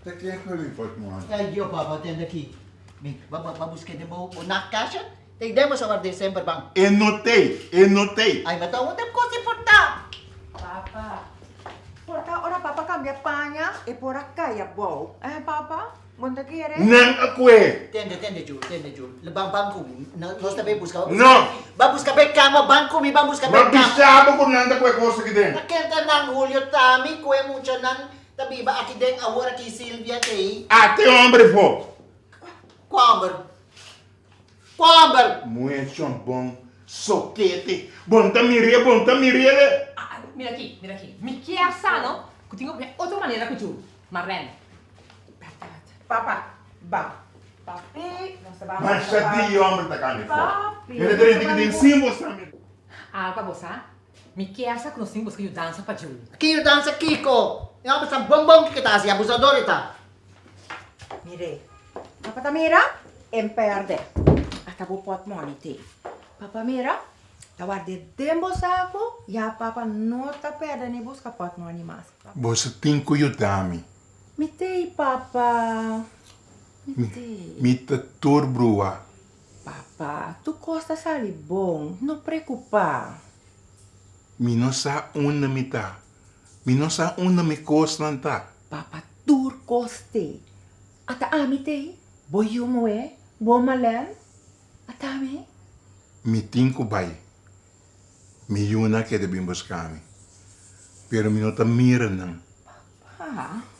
Ta ken ku mi pòtmòni? Ay yo papa tende aki. Mi ba ba busk'é den bo bo nachtkastje. Te i den bo sa ward'é semper ban. E no t'ei, e no t'ei. Ay ma ta un den kos importá. Papa, por ta ora papa kambia paña e por a kai abou, eh papa? Bo no ta kere? Nan a kue. Tende, tende Jul, tende Jul. Ban ban ku mi. Nos ta bay buska. No! Ban buska bay kama, ban ku mi, ban buska Ma bay kama. bisa bo ku nan ta kue kos aki den. Ta ken ta nan, Julio? Ta mi ku e muchanan ta biba aki den awor aki Silvia t'ei. Ate homber fo. Kua homber? Kua homber? Muhe shon bon sokete. Bon ta mir'é, bon ta mir'é. Mira aki, mira aki. Mi kier sa no ku tin ku pone otro manera ku Jul. Marlene. Papa, ba. Papi, nos ta ban Masha busca di homber ta cambia for. Papi, Hende ta renti ki den sin bo sa mi. Alba bo sa, mi kier sa ku nos tin busca yudansa pa Jul. Ki yudansa kiko? E homber sa bon bon kiko ta hasi, abusador e ta. Mire, papa ta mira, en perde. Ata bo potmoni te. Papa mira, ta ward'é den bo saku, ya papa no ta perde ni buska potmoni mas. Boso tin ku yuda mi. Mi t'ei, papa. Mi t'ei. Mi ta tur brua. Papa, tur kos ta sali bon. No preokupá. Mi no sa unda mi ta. Mi no sa unda mi kosnan ta. Papa, tur kos t'ei. Ata ami t'ei, bo yu muhé, bo Malen. Ata ami. Mi tin ku bai. Mi yunan a keda bin buska mi, pero mi no ta mira nan. Papa.